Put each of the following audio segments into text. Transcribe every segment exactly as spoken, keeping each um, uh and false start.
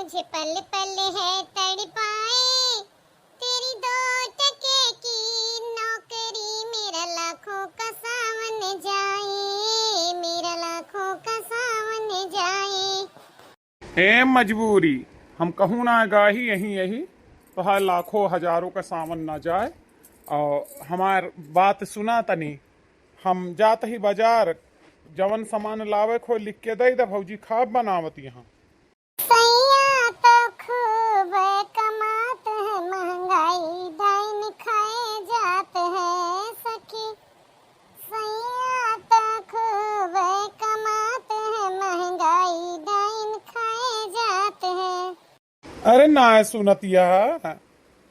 मुझे पल पल है तड़पाए, तेरी दो टके की नौकरी, मेरा लाखों का सावन जाए, मेरा लाखों का सावन जाए। ए मजबूरी, हम कहूँ ना गाही यही यही, तोहार लाखों हजारों का सावन ना जाए। और हमार बात सुना तनी, हम जात ही बाजार, जवन सामान लावे को लिख के दे दे भौजी, खाब बनावत यहाँ। सैया तो खूब कमात है, महंगाई डाइन खाए जात है सखी। सैया तो खूब कमात है, महंगाई डाइन खाए जात है। अरे ना सुनत यह,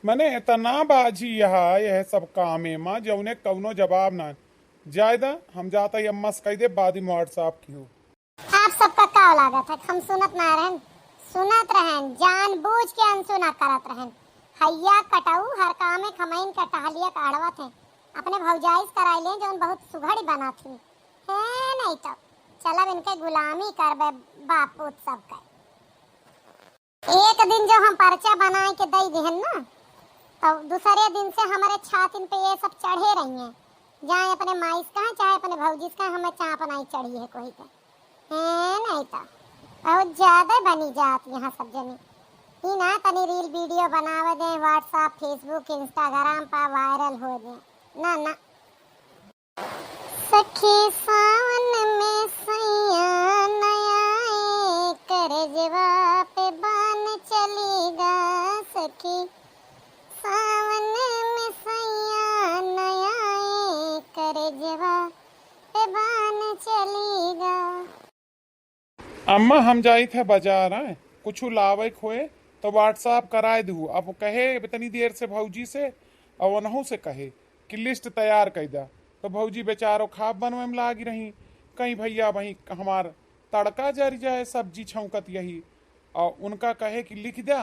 मने इतना बाझी यह, यह सब कामे मा जौने कौनो जवाब ना। जायदा हम जाता ही अम्मा से कह दे, बाद में WhatsApp की हो। आप सबका का लागत है, हम सुनत ना रहन, सुनत रहन, जानबूझ के अनसुना करत रहन। हैया कटाऊ हर कामे खमैन के टहलिया के अड़वत है, अपने भौजाई से कराई ले जौन बहुत सुघड़ी बनात ही। है नहीं तो चलब इनके गुलामी करबे बाप पूत सब के। एक दिन जो हम पर्चा बनाए के दई दिहन ना, तो दूसरे दिन से हमारे छातिन पे ये सब चढ़े रही हैं। जाए अपने माई से कहा, चाहे अपने भौजी से कहा, हमें चाप नहीं चढ़ी है कोई के। हैं, नहीं तो बहुत ज्यादा बनी जात यहाँ सब जनी। ई ना तनी reel video बनावे दे, WhatsApp, Facebook, Instagram पर viral हो दे। ना, ना। सखी सावन में सैया नया ए करजवा पे बान चली गा। सखी सावन में सैया नया ए करजवा पे बान चली गा। अम्मा, हम जाइत है बाजार, हैं, कुछु लावे के होए तो WhatsApp कराए दू। अब कहे तनी देर से भौजी से और ओनहू से कहे कि list तैयार कई दा, तो भौजी बेचारो खाब बनवे में लागी रही। कहीं भैया वहीं हमार तड़का जर जाए, सब्जी छौंकत यही, और उनका कहे कि लिख दा,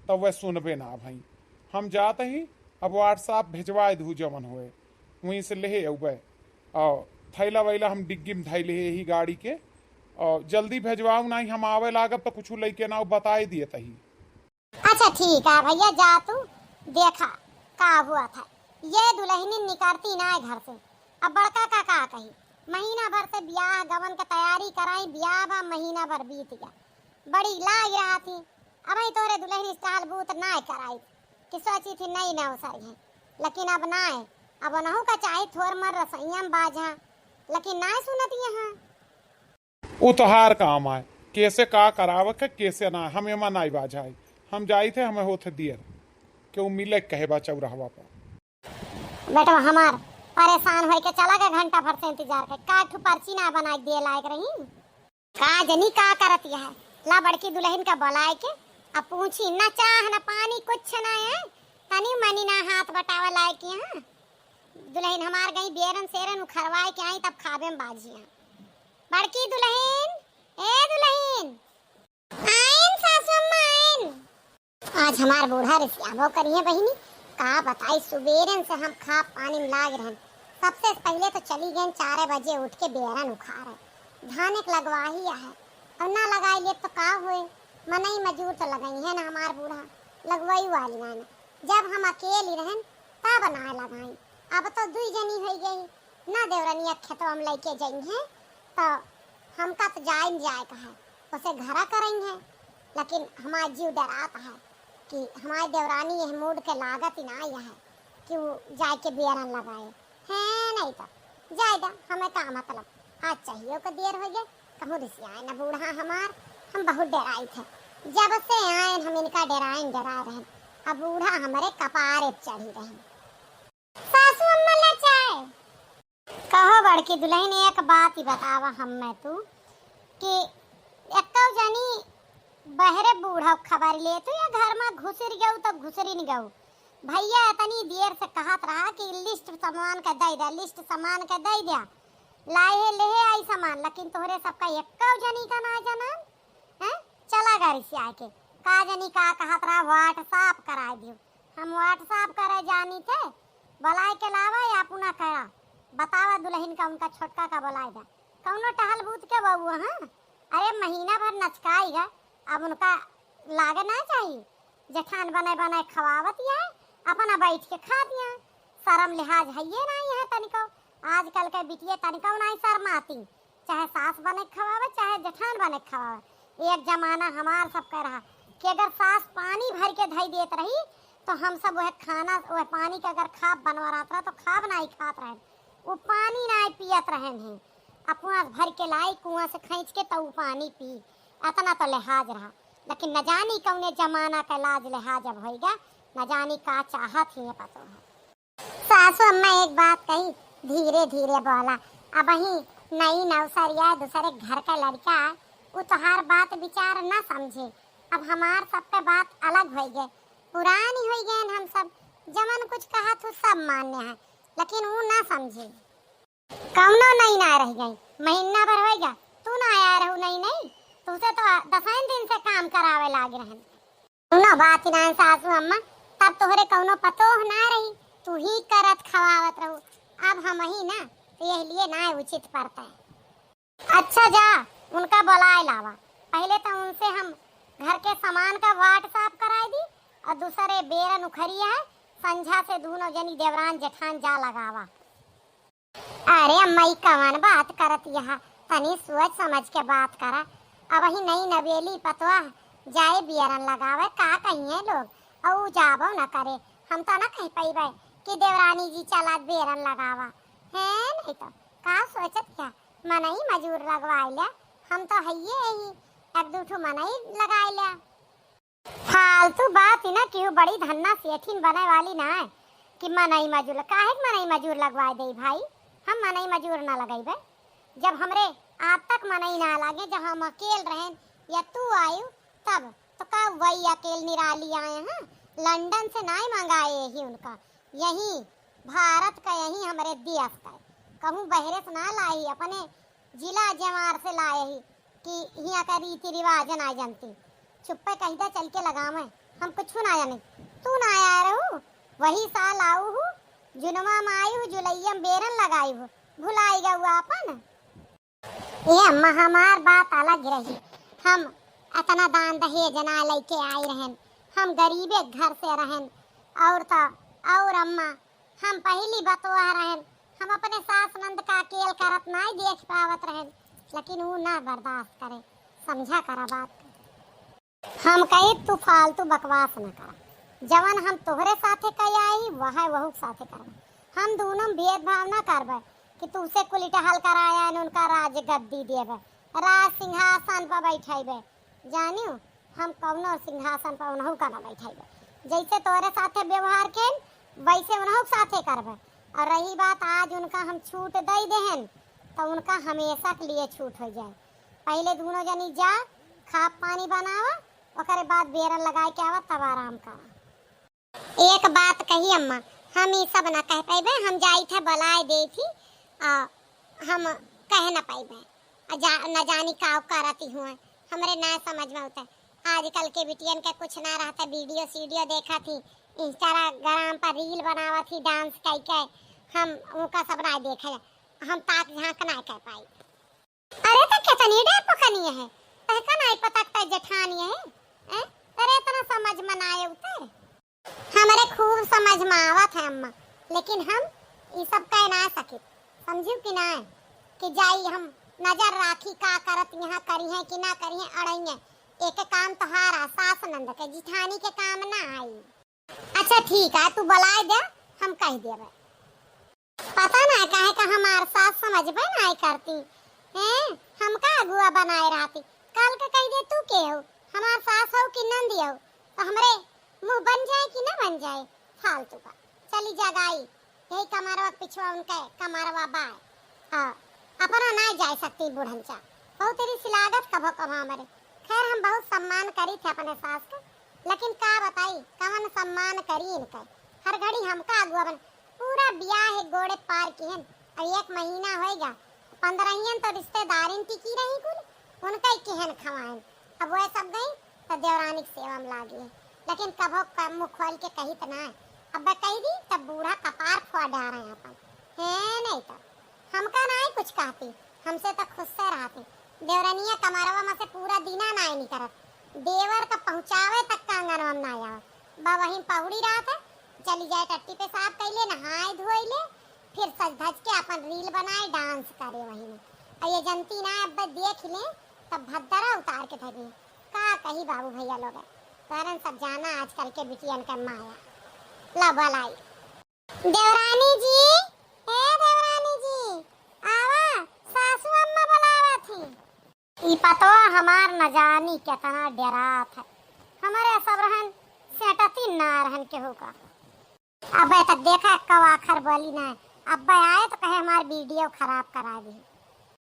तो वह सुनबे ना भाई। हम जात ही, अब WhatsApp भेजवाए दू जवन होए, वहीं से लेहे अउबे। और थैला वैला हम डिग्गी में धैले ही यही गाड़ी के, और जल्दी भेजवाऊ, नहीं हम आवे लागब तो कुछ लइके ना बताए दिए तही। अच्छा ठीक है भैया, जा तू देखा का हुआ था। ये दुल्हनी निकलती ना है घर से, अब बड़का का का कही। महीना भर से ब्याह गवन के तैयारी कराई, ब्याह बा, महीना भर बीत गया, बड़ी लाग रहा थी। अब ही तोरे दुल्हनी से टहल बूत ना कराई कि सोची थी नहीं ना सर है, लेकिन अब ना है। अब ओनहू का चाहे थोर मर रसोइया में बाझा, लेकिन ना सुनत यहाँ। उ तोहार काम आए, कैसे का करावे के, कैसे ना, हम एमा नाई बाझाई। हम जाई थे, हमें होत है दियर, केहू मिले के कहे बा चौराहवा पर। बेटवा हमार परेशान होई के चला गए, घंटा भर से इंतजार कर, का ठू पर्ची ना बनाई दिए लायक रही। का जनी का करत यह, ला बड़की दुल्हन का बुलाए के, अब पूछी ना चाह ना पानी कुछ ना है, तनी मनी ना हाथ बटावे लायक यहाँ। दुल्हन हमार गई बेरन सेरन उखरवाए के आई, तब खाबे में बाझी यहाँ। बड़की दुल्हन, ए दुल्हन। आइन सासू अम्मा, आइन। आज हमार बूढ़ा रिसियाबो करिहे बहिनी, का बताई, सुबेरन से हम खाब पानी में लाग रहन। सबसे पहिले तो चली गए चार बजे उठ के बेरन उखारे, धान एक लगवाही है, और ना लगाई ले तो का होए, मनई मजूर तो लगई है ना हमार बूढ़ा, लगवाई वाली ना, ना। जब हम अकेली रहन तब ना लगाई, अब तो दुई जनी होई गई, ना देवरनिया खेतवा में लइके जइहें, तो हमका तो जाए न जाए का है, उसे घरा करइहें। लेकिन हमार जीव डरात है कि हमार देवरानी यह मूड के लागत ही ना यह कि वो जाए के बेरन लगाए। हैं, नहीं तो जाए दा, हमें का मतलब, आज चाहिए को देर हो गए, कहूँ रिसियाए ना बूढ़ा हमार, हम बहुत डराई थे। जब से आए हम इनका डराए न डरा रहे, अब बूढ़ा हमारे कपारे पे चढ़ी रहे। सासू अम्मा ले चाय। कहो बड़की दुल्हन, एक बात ही बतावा हम्मे तू कि एक्को जनी बहरे बूढ़ा खबर ले तू या घर में घुसर गऊ तो घुसरी न गऊ। भैया इतनी देर से कहत रहा कि लिस्ट सामान के दे दे, लिस्ट सामान के दे दे, लाए है ले आई सामान, लेकिन तोहरे सबका एक्को जनी का ना जनन। हैं? चला गा रिसिया के, का जनी का कहत रहा, WhatsApp कराए दियो। हम WhatsApp करे जानी थे, बुलाए के लावा या अपना करा, बतावा दुल्हन का, उनका छोटका का बुलाए दा। कौनो टहल बूत के बउआ, हाँ? अरे महीना भर नचकाई है, अब उनका लागे ना चाही। जेठान बने बने खवावत है, अपना बैठ के खात है। शरम लिहाज हइये नाहीं है तनिको। आजकल के बिटिये तनिको नाहीं शर्माती, चाहे सास बने खवावे, चाहे जेठान बने खवावे। एक जमाना हमार सबके रहा कि अगर सास पानी भर के धई देत रही, तो हम सब वह खाना, वह पानी के अगर खाब बनवा रहत रहा, तो खाब नाहीं खात रहे, वो पानी नाहीं पियत रहे हैं। अपना भर के लाई कुआं से खींच के, तो वो पानी पी। अतना तो लिहाज रहा, लेकिन न जानी कौने जमाना का लाज लिहाज अब होइगा, न जानी का चाहत ही पतो है। सासू अम्मा एक बात कही, धीरे धीरे बोला। अबहीं नई नौसरिया, दूसरे घर का लड़का, उ तोहार बात विचार ना समझे। अब हमार सबके बात अलग होइ गए, पुरानी होइ गए हम सब। जवन कुछ कहा तू सब मान्य है, लेकिन उ ना समझे। कौनो नई ना रह गई, महीना भर होइगा, तू ना आया रहू नई नई, तुझसे तो दसैन दिन से काम करावे लाग रहन। कौनो बात ना सासू अम्मा, तब तोहरे कौनो पतोह ना रही, तू ही करत खवावत रहू। अब हम ही ना, तो यह लिए ना उचित पड़ता है। अच्छा जा, उनका बुलाए लावा। पहले तो उनसे हम घर के सामान का वाट साफ कराए दी और दूसरे बेरन उखरिया है, संझा से दोनों जनी देवरान जेठान जा लगावा। अरे अम्मा, ई कवन बात करत यहा? तनी सोच समझ के बात करा। अबही नई नवेली पतोह जाए बेरन लगावे, का कहिए लोग? अउ जाबो न करे, हम तो न कह पइबे कि देवरानी जी चला बेरन लगावा। है नहीं तो का सोचत क्या? मनई मजूर लगवाए ल्या, हम तो हइये ही, एक दू ठो मनई लगाए ल्या। फालतू बात ही ना, केहू बड़ी धन्ना सेठिन बने वाली ना है कि मनई मजूर, काहे के मनई मजूर लगवाए देई भाई? हम मनई मजूर ना लगइबे। जब हमरे आज तक मनई ना लागे, जब हम अकेल रहेन या तू आयु, तब तो का वही अकेल निराली आए हैं, लंदन से नाई मंगाए ही उनका, यही भारत का, यही हमरे देश का, कहूँ बहरे से ना लाई, अपने जिला जवार से लाए ही कि हियाँ का रीति रिवाज ना जानती। चुप्पे कह दे चल के लगावे, हम कुछ ना जाने। तू ना आया रहू, वही साल आऊ हूँ, जुनवा में आयु हूँ, जुलैया में बेरन लगाई हूँ, भुलाई गऊ आपन। ए अम्मा, हमार बात अलग रही। हम अतना दान दहेज ना लेके आई रहन, हम गरीबे घर से रहन। और तो और अम्मा, हम पहली बतवा रहन, हम अपने सास नंद का अकेल करत नाई देख पावत रहन, लेकिन ऊ ना बर्दाश्त करे। समझा करा बात। हम कही, "तू फालतू बकवास न करा, जवन हम तोहरे साथे कह आई, वह वहू के साथे करबे। हम दोनों में भेदभाव न करबे कि तू से कुली टहल कराया न उनका राज गद्दी देबे, राज सिंहासन पर बैठेबे। जानियो, हम कौनो सिंहासन पर उनहू का न बैठेबे। जैसे तोहरे साथे व्यवहार केन, वैसे उनहू के साथे करबे। और रही बात आज उनका हम छूट दे देहन, तो उनका हमेशा के लिए छूट हो जाए। पहले दोनों जनी जा, खा पानी बनावा, ओकरे बाद बेरन लगाए के आवा, तब आराम करा।" एक बात कही अम्मा, हम ई सब न कह पाइबे, हम जाई थे बुलाए दे थी, आ, हम कह न पाइबे, आ, जा, न जानी का करती हुए, हमरे ना समझ में होता। आजकल के बिटियन के कुछ ना रहता, वीडियो सीडियो देखा थी, Instagram पर रील बनावा थी, डांस कई के, हम उनका सब ना देखे, हम ताक झांक ना कह पाई। अरे, तो कितनी डेर पकनी है, तहका नाई पता कि तै जेठानी है, हैं? तेरे इतना समझ में ना आए उते। हमरे खूब समझ में आवत है अम्मा, लेकिन हम ई सब कह ना सकित, समझियो कि ना, कि जाई हम नजर राखी का करत यहाँ करी है कि ना करी है, अड़ई है। एक काम तोहारा सास नंद के, जिठानी के काम ना आई। अच्छा ठीक है, तू बुलाए दे, हम कह देबे। पता ना काहे का हमार सास समझबे नाई करती। हैं, हमका अगुआ बनाए रहती। काल का कह दे तू के हो, हमार सास हो कि नंदी हो, तो हमरे मुंह बन जाए कि ना बन जाए, फालतू का। चली जगाई, यही कमरवा के पिछवा उनके कमरवा बाय। हाँ, अपना ना जाए सकती बूढ़न चा। हो तेरी सिलागत कभो कभो हमरे। खैर, हम बहुत सम्मान करी थे अपने सास के, लेकिन का बताई, कवन सम्मान करी इनके। हर घड़ी हमका अगुआ बन, पूरा बियाह एक गोड़े पार किहन, अब एक महीना होइगा, पंद्रहियन तो रिश्तेदारिन टिकी रही कुल, उनका ही किहन खवाएन। अब वह सब गई तो देवरानी के सेवा में लागी है, लेकिन कभो क-, मुँह खोल के कही तो ना है। अब वह कही दी तब बूढ़ा कपार फोड़ डारे हैं अपन, है नहीं तो। हमका ना ही कुछ कहती, हमसे तो खुश से रहती। देवरनिया कमरवा में से पूरा दिना ना ही निकरत, देवर का पहुँचावे तक का आंगनवा में ना आवा। बा वहीं पहुड़ी रहत है, चली जाए टट्टी पेशाब कइले, नहाए धोइले, फिर सज धज के अपन reel बनाए, dance करे वहीं में। और ये जनती ना, अब देख ले तब भद्दरा उतार के धरी। का कही बाबू भैया लोग, करन सब जाना आजकल के बिटियन का माया। ला भलाई। देवरानी जी, ए देवरानी जी, आवा, सासू अम्मा बुलावत ही। ई पतवा हमार न जानी केतना डेरात है, हमरे सब रहन सेटती ना रहन केहू का। अबे तक देखा कवा आखर बोली ना, अब्बे आए तो कहे हमार video खराब करा दी।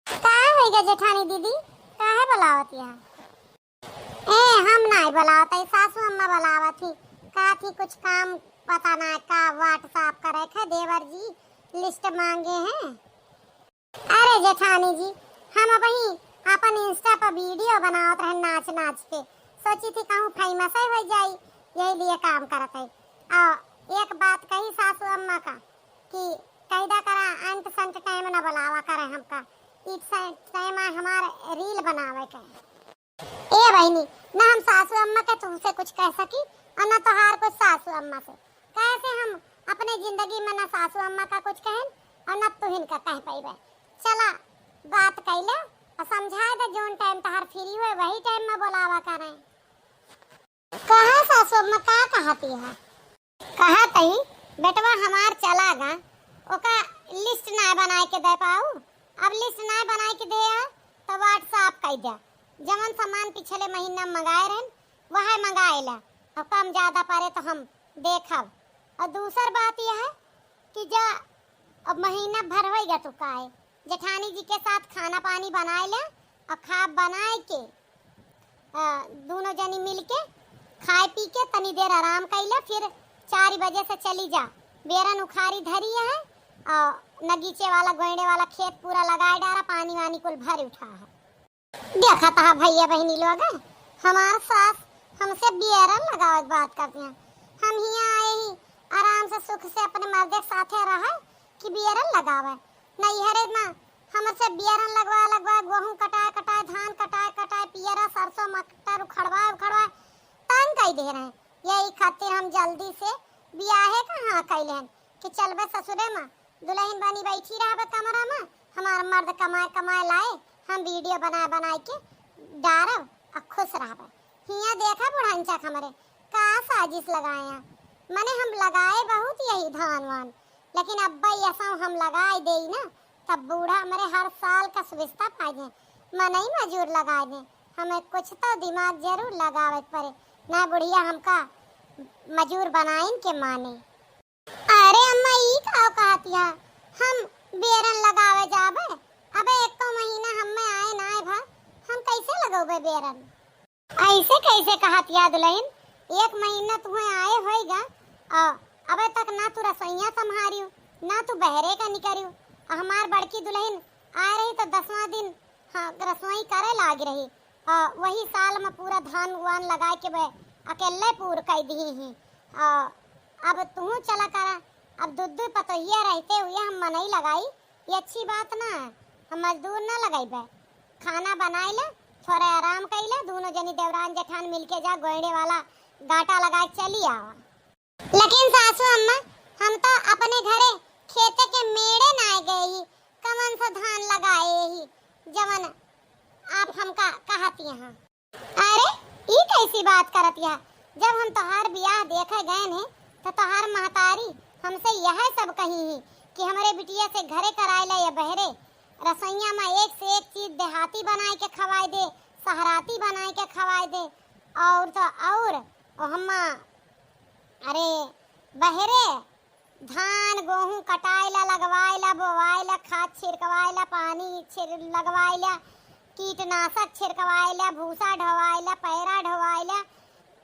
का होइगा जेठानी दीदी, काहे बुलावत यहाँ? ए, हम नाई बुलावत हई, सासू अम्मा बुलावत ही। कहत ही कुछ काम पता ना का WhatsApp करे खे देवर जी, list मांगे हैं। अरे जेठानी जी, हम अबही अपन Insta पर video बनावत रहे नाच नाच के, सोची थी कहूँ famous ही हो जाई, यही लिए काम करत है। और एक बात कही सासू अम्मा का कि कैदा करा अंट संट time न बुलावा करे हमका, इस time हमार reel बनावे के। ए बहिनी, ना हम सासू अम्मा के तुमसे कुछ कह सकी और ना तोहार कुछ सासू अम्मा से। कैसे हम अपने जिंदगी में ना सासू अम्मा का कुछ कहन और ना तुहिन का कह पइबे। चला बात कैले और समझाए दे, जोन time तोहार free हुए वही time में बुलावा करें। कहा सासू अम्मा का कहती है? कहत हई, बेटवा हमार चला गा, ओका list ना बनाए के दे पाऊ। अब list ना बनाए के दे, तो WhatsApp कई दे। जवन सामान पिछले महीना मंगाए रहन, वह मंगाए ला। अब कम ज्यादा परे तो हम देखब। और दूसर बात यह है कि जा, अब महीना भर होइगा तू काहे, जेठानी जी के साथ खाना पानी बनाए ले और खा बनाए के, अ, दोनों जनी मिल के खाए पी के तनी देर आराम कइले, फिर चार बजे से चली जा। बेरन उखारी धरी है और नगीचे वाला गोइड़े वाला खेत पूरा लगाए डारा, पानी वानी कुल भर उठा है। देखत हा भैया बहिनी लोग, हमार सास हमसे बियरन लगावे के बात करती हैं। हम हियाँ आए ही आराम से सुख से अपने मर्दे के साथे रहे कि बियरन लगावे। नैहरे में हमसे बियरन लगवा लगवा, गोहूँ कटाए कटाए, धान कटाए कटाए, पियरा सरसों मटर उखड़वाए उखड़वाए तंग कई दे रहे। यही खातिर हम जल्दी से बियाहे का हाँ कइले हन कि चलबे ससुरे में, दुलहिन बनी बैठी रहबे कमरा में, हमार मर्द कमाए कमाए लाए, हम video बनाए बनाए के डारब आ खुश रहबे। हियाँ देखा बुढ़ाइन चाक हमरे का साजिश लगाए हैं। मने हम लगाए बहुत यही धान वान, लेकिन अब्बा ये सब हम लगाए देई ना, तब बूढ़ा हमरे हर साल का सुविस्ता पाए दे, मनई मजूर लगाए दे, हमें कुछ तो दिमाग जरूर लगावे के पड़े, ना बुढ़िया हमका मजूर बनाइन के माने। अरे अम्मा, ई का कहतिया? हम बेरन लगावे जाबे? अबे एको महीना हम्मे आए ना आए भा, हम कैसे लगौबे बेरन? ऐसे कैसे कहतिया दुलहिन? एक महीना तुहे आए होइगा, आ अबे तक ना तू रसोइया संभारियो, ना तू बहरे का निकरियो। आ हमार बड़की दुलहिन आए रही तो दसवाँ दिन, हाँ, रसोई करे लाग रही। आ वही साल में पूरा धान वान लगाए के बे अकेले पूर कई दिही ही। आ अब तू चला करा, अब दू दू पतोहिया रहते हुए हम मनई लगाई, ये अच्छी बात ना है। हम मजदूर ना लगाई बे, खाना बनाए ले, थोड़ा आराम कई ले, दोनों जनी देवरान जेठान मिलके जा गोइड़े वाला गाटा लगा के चली आवा। लेकिन सासू अम्मा, हम तो अपने घरे खेते के मेड़े ना गए ही, कवन सा धान लगाए ही, जवन आप हमका कहती हैं। अरे, ई कैसी बात करत या? जब हम तोहार बियाह देखे गए ने, तो तोहार महतारी हमसे यह सब कही ही कि हमरे बिटिया से घरे कराए ला या बहरे। रसोइया में एक से एक चीज देहाती बनाए के खवाए दे, सहराती बनाए के खवाए दे, और तो और, ओ हम्मा, अरे, बहरे धान, गोहूँ कटाइला, लगवाइला, बोवाइला, खाद छिड़कवाइला, पानी छिड़-, लगवाइला, कीटनाशक छिड़कवाइला, भूसा ढोवाइला, पैरा ढोवाइला,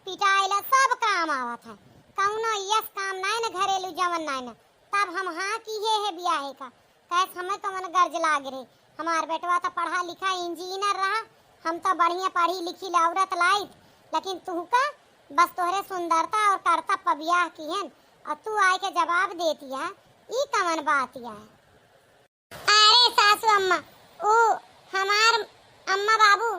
पिटाइला, सब काम आवत है। कौनो यस काम नाय न घरेलू जवन नाय न। तब हम हाँ किहे है बियाहे का। कैस हमें कवन गर्ज लाग रे। हमार बेटवा तो पढ़ा लिखा इंजीनियर रहा, हम तो बढ़िया पढ़ी लिखी ला औरत लाइत, लेकिन तुहका बस तोहरे सुंदरता और करतब पर बियाह किहन और तू आए के जवाब देतिया, ई कवन बात या? अरे सासू अम्मा, ऊ हमार अम्मा बाबू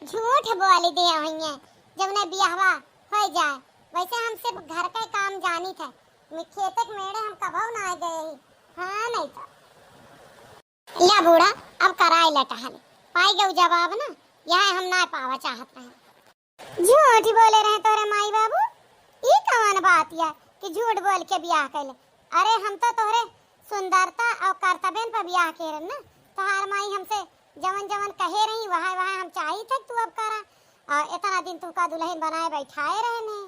झूठ बोली दे हइये, जौने बियाहवा होइ जाए। वैसे हम सिर्फ घर के काम जानी थे, खेते के मेड़े हम कभौ ना गए ही। हाँ, नहीं तो। ल्या बूढ़ा, अब कराई ला टहल। पाई गऊ जवाब ना, यह हम ना पावा चाहत रहे। झूठ बोले रहे तोरे माई बाबू? ई कवन बात या कि झूठ बोल के बियाह कैले? अरे, हम तो तोहरे सुंदरता और कर्तव्यन पर बियाह के रहन ना। तोहार माई हमसे जवन जवन कहे रही, वह वह हम चाही थे तू अब करा। और इतना दिन तुमका दुल्हन बनाए बैठाए रहने।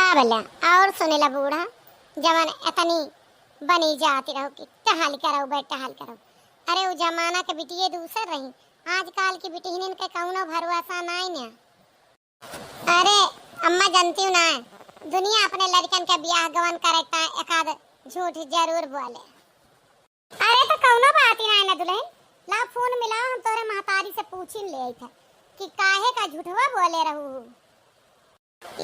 अब ल्या, और सुने ला बूढ़ा, जवन इतनी बनी जाती रहो कि टहल करो बे, टहल करो। अरे, वो जमाना के बिटिये दूसर रही, आजकल की बिटिहनिन के कौनो भरोसा नाई ना। अरे अम्मा, जानती हूँ ना, दुनिया अपने लड़कन के बियाह गवन करे ता एक आध झूठ जरूर बोले। अरे, तो कौनो बात ही नाई ना दुल्हन, ला फोन मिलाओ, हम तोरे महतारी से पूछिन ले आई था कि काहे का झूठवा बोले रहू।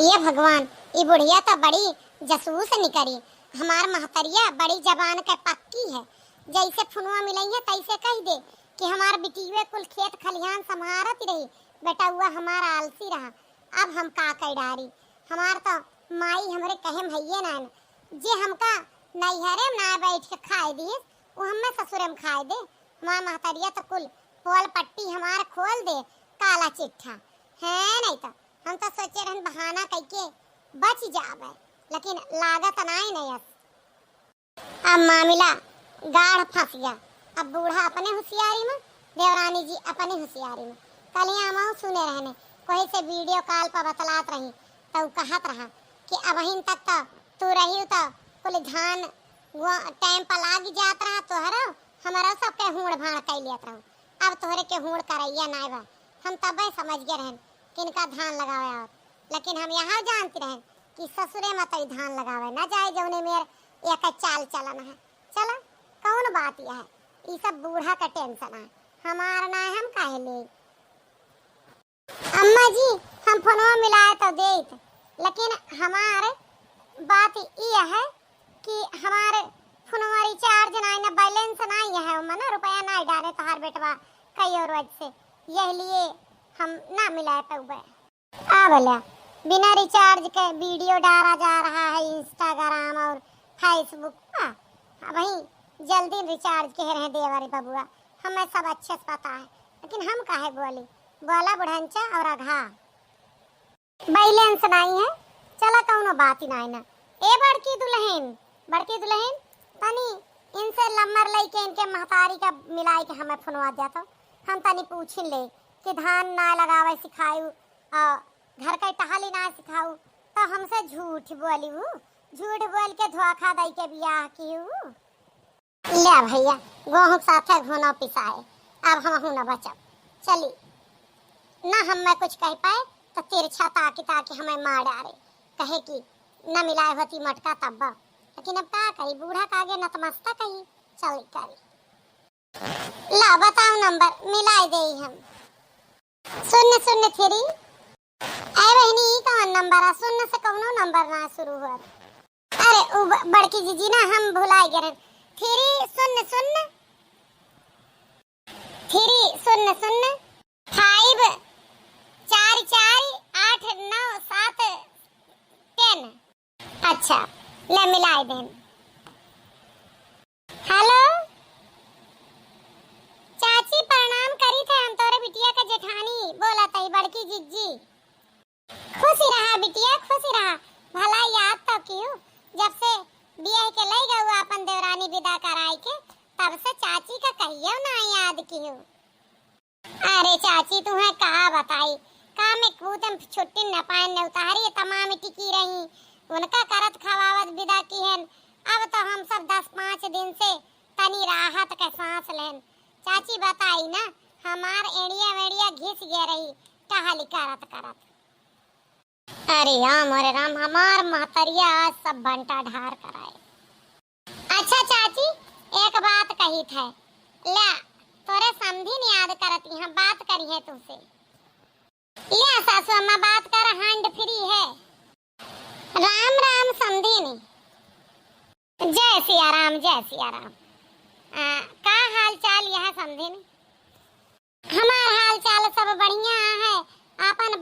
ये भगवान, ई बुढ़िया तो बड़ी जासूस निकरी। हमार महतरिया बड़ी जबान के पक्की है। जैसे फोनवा मिलई है, तैसे कह दे कि हमार बिटिया कुल खेत खलिहान संभारत रही, बेटउआ हमार आलसी रहा। अब हम का कह डारी? हमार तो माई हमरे कहे में हइये ना, जे हमका नैहरे में ना बैठ के खाए दिहिस, वो हमें ससुरे में खाए दे। हमार महतरिया तो कुल पोल पट्टी हमार खोल दे, काला चिट्ठा है। नहीं तो हम तो सोचे रहन बहाना कइके बच जाबे, लेकिन लागत नाई नयस। अब मामला गाढ़ फंस गया। अब बूढ़ा अपने होशियारी में, देवरानी जी अपने होशियारी में। कलिया मऊ सुने रहने, कोई से वीडियो कॉल पर बतलात रही, तो उ कहत रहा कि अबहिन तक तो तू रही तो कुल धान गो-, टाइम पर लाग जात रहा, तोहरो हमरो सबके हूड़ भाड़ कइ लेत रहू। अब तोहरे के हूड़ करैया नाय बा। हम तबे समझ गए रहन कि इनका धान लगावे आवत, लेकिन हम यहाँ जानती रहन कि ससुरे में तई धान लगावे न जाए, जौने मेर एक चाल चलन है। चला, कौन बात यह है, ई सब बूढ़ा का टेंशन है, हमार ना है, हम काहे ले। अम्मा जी, हम फोनवा मिलाए तो देत, लेकिन हमार बात ई है कि हमार फोनवा रिचार्ज नाई ना, बैलेंस नाई है, ओमा ना रुपया नाई डाले तोहार बेटवा कई और वजह से, यह लिए हम ना मिलाए पउबे। आ भला, बिना रिचार्ज के वीडियो डाला जा रहा है इंस्टाग्राम और फेसबुक पर। वही जल्दी रिचार्ज के रहे देवर बबुआ, हमें सब अच्छे से पता है, लेकिन हम काहे बोली? बोला बुढ़ंचा और अघा। बैलेंस नाई है, चला कौनो बात ही नाई ना। ए बड़की दुल्हन, बड़की दुल्हन, तनी इनसे नंबर लेके इनके महतारी का मिलाई के हमें फोनवा द्या तो, हम तनी पूछिन ले कि धान ना लगावे सिखायू, आ, घर का टहली ना सिखाऊ, तो हमसे झूठ बोली हूँ, झूठ बोल के धोखा दई के बियाह की हूँ। ले भैया, गोहूँ के साथे घुनो पिसाए, अब हमहू न बचब। चली, न हम मैं कुछ कह पाए, तो तिरछा ताकी ताकी हमें मार डारे, कहे कि न मिलाए होती मटका तब्बा। लेकिन अब का करी, बूढ़ा का आगे नतमस्तक ही, चली करी। ला बताओ नंबर, मिलाई देई हम। शून्य शून्य थ्री। ए बहिनी, ई कवन नंबर है? शून्य से कौनो नंबर ना शुरू हुआ। अरे, उ ब-, बड़की जीजी ना, हम भुलाई गए रहन। थ्री शून्य शून्य, थ्री शून्य शून्य, फाइव, चार चार आठ नौ सात, टेन। अच्छा, ले मिलाई देन। हेलो, चाची प्रणाम करी थे, हम तोरे बिटिया के जेठानी बोला तई, बड़की जिज्जी। खुशी रहा बिटिया, खुशी रहा, भला याद तो कियो, जब से बियाह के लई गऊ अपन देवरानी विदा कराई के, तब से चाची का कहियो ना याद कियो। अरे चाची, तुहें का बताई, काम में कूदम छुट्टी न पाए, न उतारी तमाम टिकी रही, उनका करत खवावत विदा किहन। अब तो हम सब दस पाँच दिन से तनी राहत के सांस लेन। चाची बताई ना, हमार एड़िया वेड़िया घिस गए रही टहली करत करत। अरे राम, अरे राम, हमार महतरिया आज सब बंटा ढार कराए। अच्छा चाची, एक बात कही थे, ल्या, तोरे समधिन याद करती हैं, बात करी है तुमसे। ल्या सासू अम्मा, बात कर, hand free है। राम राम समधिन। जय सिया राम, जय सिया राम। आ, का हाल चाल यह समधिन? हमार हाल चाल सब बढ़िया है, आपन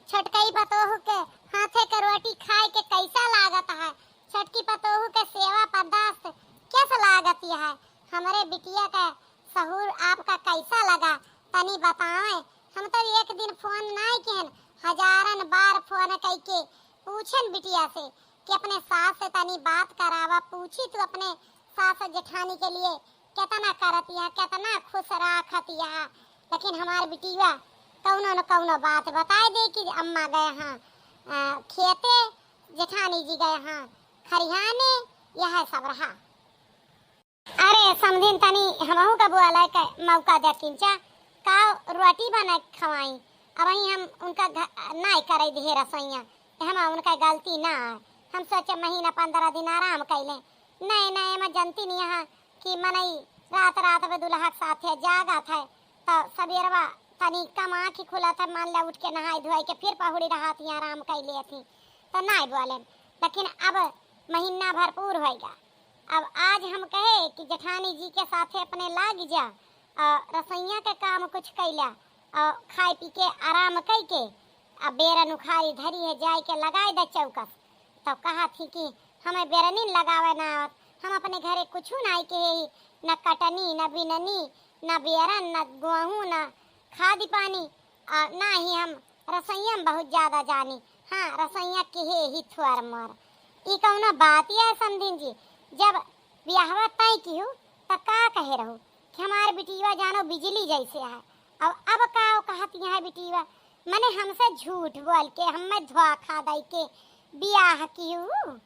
छोटकई पतोहू के हाथे के रोटी खाए के कैसा लागत है? छोटकी पतोहू के सेवा बर्दाश्त कैसा लागत है? हमरे बिटिया के सहूर आपका कैसा लगा, तनी बताएं। हम तो एक दिन फोन नाई किहन, हजारन बार फोन कइके पूछन बिटिया से कि अपने सास से तनी बात करावा, पूछी तू अपने सास जेठानी के लिए कितना करत या, कितना खुश राखत या। लेकिन हमार बिटिया कौनो न कौनो बात बताए दे कि अम्मा गए हाँ, अ, खेते, जेठानी जी गए हाँ खरिहाने, यह सब रहा। अरे समधिन, तनी हमहू का बोले के मौका दे किंचा, का रोटी बना के खवाई। अब वही हम उनका घ-, नाई करे दिहे रसोइया, तो हम उनका गलती ना है। हम सोचे महीना पंद्रह दिन आराम कैले। नहीं, नहीं, मैं जानती नहीं यहाँ कि मनई रात रात में दुल्हा के साथे जागत है, तो सबेरवा तनी कम आँखी खुलत है, मान लिया उठ के नहाई धोई के फिर पहुड़ी रहत ही, आराम कैले थी, तो नाई बोले। लेकिन अब महीना भरपूर होएगा। अब आज हम कहे कि जेठानी जी के साथे अपने लाग जा, अ, रसोइया के काम कुछ कैला, अ, खाए पी के आराम कई के, अ, बेरन उखारी धरी है, जाए के लगाए दे चौकस। तब कहा थी कि हमें बेरनी लगावे ना आवत, हम अपने घरे कुछ नाई के ही, न कटनी, न बिननी, न बेरन, न गोहूँ, न खाद पानी, आ, ना ही हम रसोइया में बहुत ज्यादा जानी। हाँ, रसोइया के हे ही थोर मोर। ई कौनो बात है समधिन जी? जब बियाहवा तय किहू, त का कहे रहू कि हमार बिटिया जानो बिजली जैसे है। अब, अब का कहत यहाँ बिटिया? मने हमसे झूठ बोल के, हमें धोखा दई के बियाह किहू?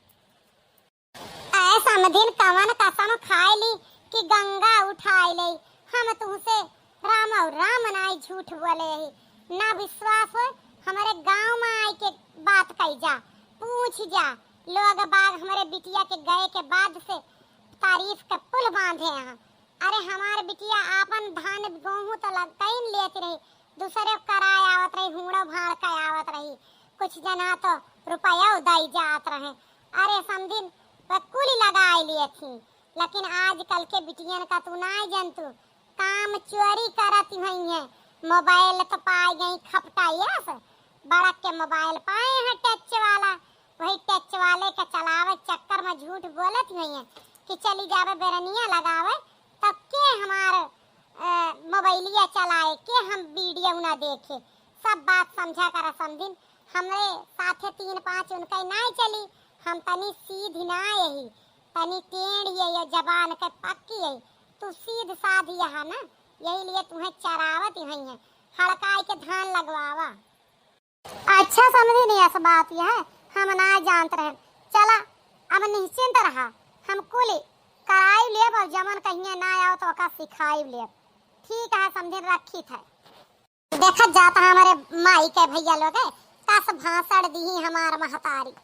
ऐ समधिन कवन कसम खाए ली कि गंगा उठाए ले। हम तुहसे राम और राम नाई झूठ बोले ही। ना विश्वास होए, हमरे गाँव में आए के बात कही जा, पूछ जा। लोग बाग हमरे बिटिया के गए के बाद से तारीफ के पुल बांधे हैं। अरे हमार बिटिया आपन धान गोहूँ तो लगतई न लेत रही, दूसरे कराए आवत रही, हुड़ो भाड़ के आवत रही, कुछ जना तो रुपयो दई जात रहे। अरे समधिन, वह कुल लगाए लिए थी, लेकिन आजकल के बिटियन का तू नाई जनतू, काम चोरी करत हुई है। मोबाइल तो पाए गई खपटाइस, बड़क के मोबाइल पाए हैं टच वाला, वही टच वाले के चलावे चक्कर में झूठ बोलत हुई है कि चली जावे बेरनिया लगावे, तब के हमार, अ, मोबाइलिया चलाए, के हम वीडियो ना देखे। सब बात समझा करा समधिन, हमरे साथे तीन पाँच उनके नाई चली, हम तनी सीध नाई ही, तनी टेढ़ ये, ये जबान के पक्की है। तू सीध साध यहाँ ना, यही लिए तुम्हें चरावत ही है, हड़काई के धान लगवावा। अच्छा समधिन, यस बात यह हम ना जानत रहे। चला, अब निश्चिंत रहा, हम कुल कराई लेब और जमन कहिए ना आओ तो ओका सिखाई लेब। ठीक है समधिन, रखी थे। देखत जात है हमरे माई के भैया लोग, कस भाषण दी हमार महतारी।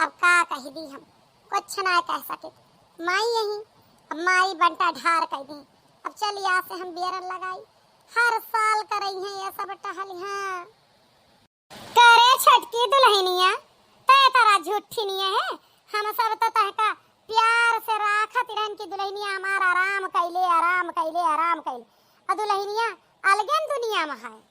अब का कही दी हम, कुछ ना कह सके। माई यही, अब माई बंटा ढार कह दी। अब चल यहाँ से हम बेरन लगाई, हर साल करई है ये सब टहल। हाँ। करे छोटकी दुल्हनिया, तय तरा झूठी नहीं है, हम सब तो तहका प्यार से राखत रहन की दुल्हनिया हमार आराम कैले, आराम कैले, आराम कैले। और दुल्हनिया अलगन दुनिया में है।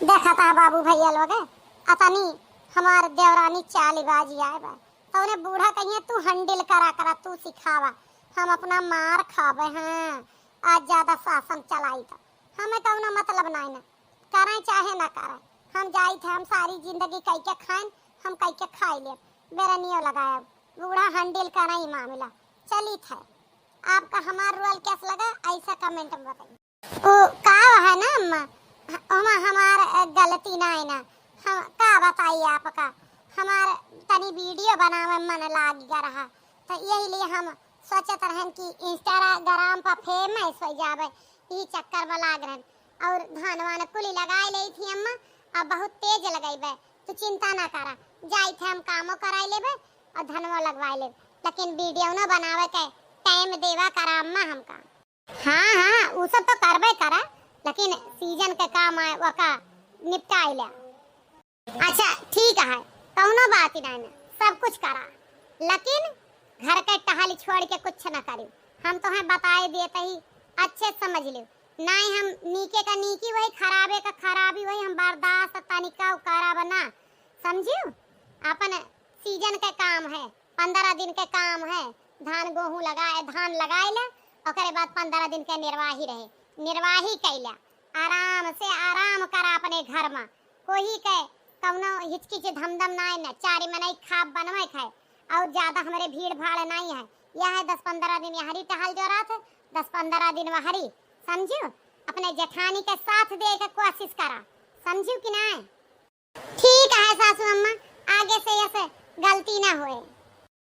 देखा था बाबू भैया लोग, अतनी हमार देवरानी चालबाजी आए बा, तो उन्हें बूढ़ा कहिए, "तू handle करा करा, तू सिखावा, हम अपना मार खावे हैं, आज ज्यादा शासन चलाई तो हमें कौनो मतलब नहीं ना, करें चाहे ना करें, हम जाइत है, हम सारी जिंदगी कई के खाएं, हम कई के खाई लेब, बेरनियो लगाएब, बूढ़ा handle करें ई मामला, चलित है।" आपका हमार role कैसा लगा, ऐसा comment में बताइए। ओ, का है ना अम्मा, ह-, ओमा हमार, अ, गलती ना है ना। हम का बताई आपका, हमार तनी video बनावे मन लाग गया रहा, तो यही लिए हम सोचत रहन कि Instagram पर famous हो जावे, यही चक्कर में लाग रहन। और धान वान कुली लगाए ले थी अम्मा, अब बहुत तेज लगेबे, तू चिंता ना करा, जाई थे हम कामो कराए लेबे और धनवो लगवाए लेबे, लेकिन video न बनावे के time देवा करा अम्मा हमका। हाँ, हाँ, उ सब तो करबे करा, लेकिन season के काम आए, ओका निपटाई ले। अच्छा, ठीक है, कौनो बात ही नहीं, सब कुछ करा, लेकिन घर के टहल छोड़ के कुछ न करी। हम तोहें बताए देत ही, अच्छे से समझ लियो, नहीं हम नीके का नीकी वही, खराबे का खराबी वही, हम बर्दाश्त तनिका करब ना। समझियो? अपन सीजन के काम है, पन्द्रह दिन के काम है, धान गोहूँ लगाए, धान लगाए ला, ओकरे बाद पन्द्रह दिन के निर्वाही रहे, निर्वाही कैला, आराम से आराम करा अपने घर मा, कोई के कौनो हिचकिच धमधम नाय न, चारि मनई खाब बनवे खाए, और ज्यादा हमरे भीड़ भाड़ नाई है। यह है दस पन्द्रह दिन यहरी टहल जोरात है, दस पन्द्रह दिन वहरी, समझियो? अपने जेठानी के साथ दे के कोशिश करा, समझियो कि नाय? ठीक है सासू अम्मा, आगे से ऐसे गलती ना होए।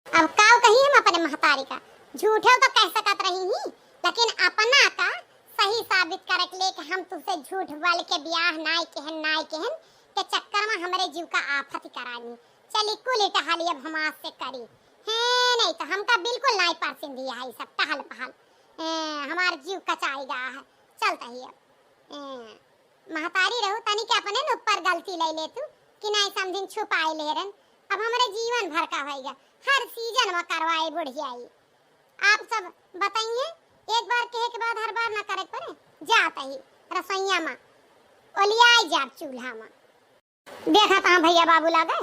अब काव कही हम अपने महतारी का, झूठे तो कह सकत रही ही, लेकिन अपना का सही साबित करे के लिए कि हम तुझसे झूठ बोल के ब्याह नाय केहन, नाय केहन के चक्कर में हमरे जीव का आफत करानी। चली कुल टहली अब हम आज से करी। हैं, नहीं तो हमका बिल्कुल नाय पसंद ही है सब टहल पहल। हैं, हमार जीव कचाई गा है। चलता ही अब। हैं, महतारी रहू, तनी के अपने न ऊपर गलती ले ले तू कि नाय समझिन छुपाए ले रन। अब हमरे जीवन भर का होइगा, हर सीजन में करवाए बुढ़ियाई। आप सब बताइए, एक बार कहे के बाद हर बार ना करे के पड़े। जात ही रसोइया में ओलियाई जाब चूल्हा में। देखा था भैया बाबू लागे,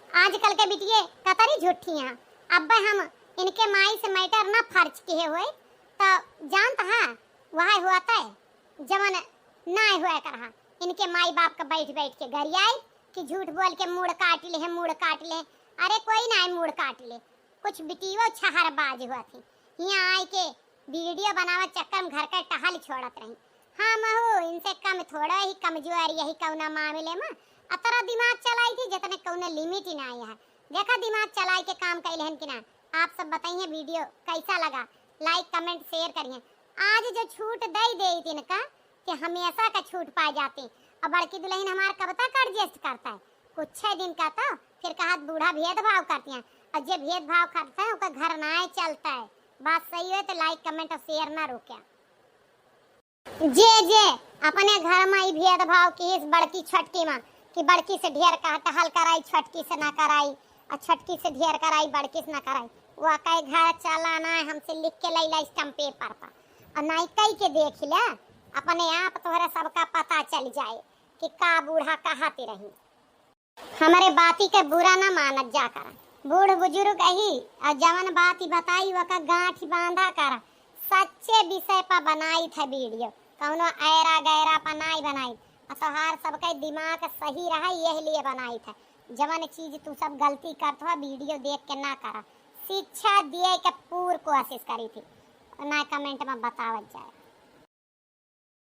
आजकल के बिटिये कतरी झूठी हैं। अब हम इनके माई से मैटर ना फर्ज किए हुए, तो जानत हा, वह हुआ तय जवन ना हुआ करहा। इनके माई बाप का बैठ बैठ के गरियाई कि झूठ बोल के मूड़ काट ले, मूड़ काट ले। अरे कोई ना मूड़ काट ले, कुछ बिटियो छहरबाज हुआ थी, यहाँ आए के वीडियो बनावे चक्कर में घर के टहल छोड़त रही। हम हो इनसे कम थोड़ो ही कमजोर यही कौना मामले में अतरा दिमाग चलाई थी जितने कौनो लिमिट ही ना है। देखा दिमाग चलाई के काम कैले हन कि ना। आप सब बताइए वीडियो कैसा लगा, लाइक कमेंट शेयर करिए। आज जो छूट दे दे इनका कि हमेशा का छूट पाए जाते। अब बड़की दुल्हन हमार कब तक एडजस्ट करता है? कुछ दिन का तो फिर कहा बूढ़ा भेदभाव करती हैं, और जे भेदभाव करता है ओकर घर ना चलता है। बात सही है तो लाइक कमेंट और शेयर ना रोके। जे जे अपने घर में ई भेदभाव किहिस बड़की छोटकी में कि बड़की से ढेर कहा टहल कराई, छोटकी से ना कराई, और छोटकी से ढेर कराई, बड़की से ना कराई, वो कहे घर चला ना, हमसे लिख के लैला स्टैम्प पेपर पर, और नाई कई के देख ले, अपने आप तोहरा सबका पता चल जाए कि का बूढ़ा कहत रही। हमरे बाती के बुरा ना मानत जा करा। बूढ़ बुजुर्ग अही, और जवन बात ही बताई ओका गांठ बांधा करा। सच्चे विषय पर बनाई था वीडियो, कौनो ऐरा गैरा पर नाई बनाई। और तोहार सबके दिमाग सही रहा, यही लिए बनाई था। जवन चीज तू सब गलती करत हो वीडियो देख के ना करा। शिक्षा दिए के पूर कोशिश करी थी, ना कमेंट में बतावत जाए।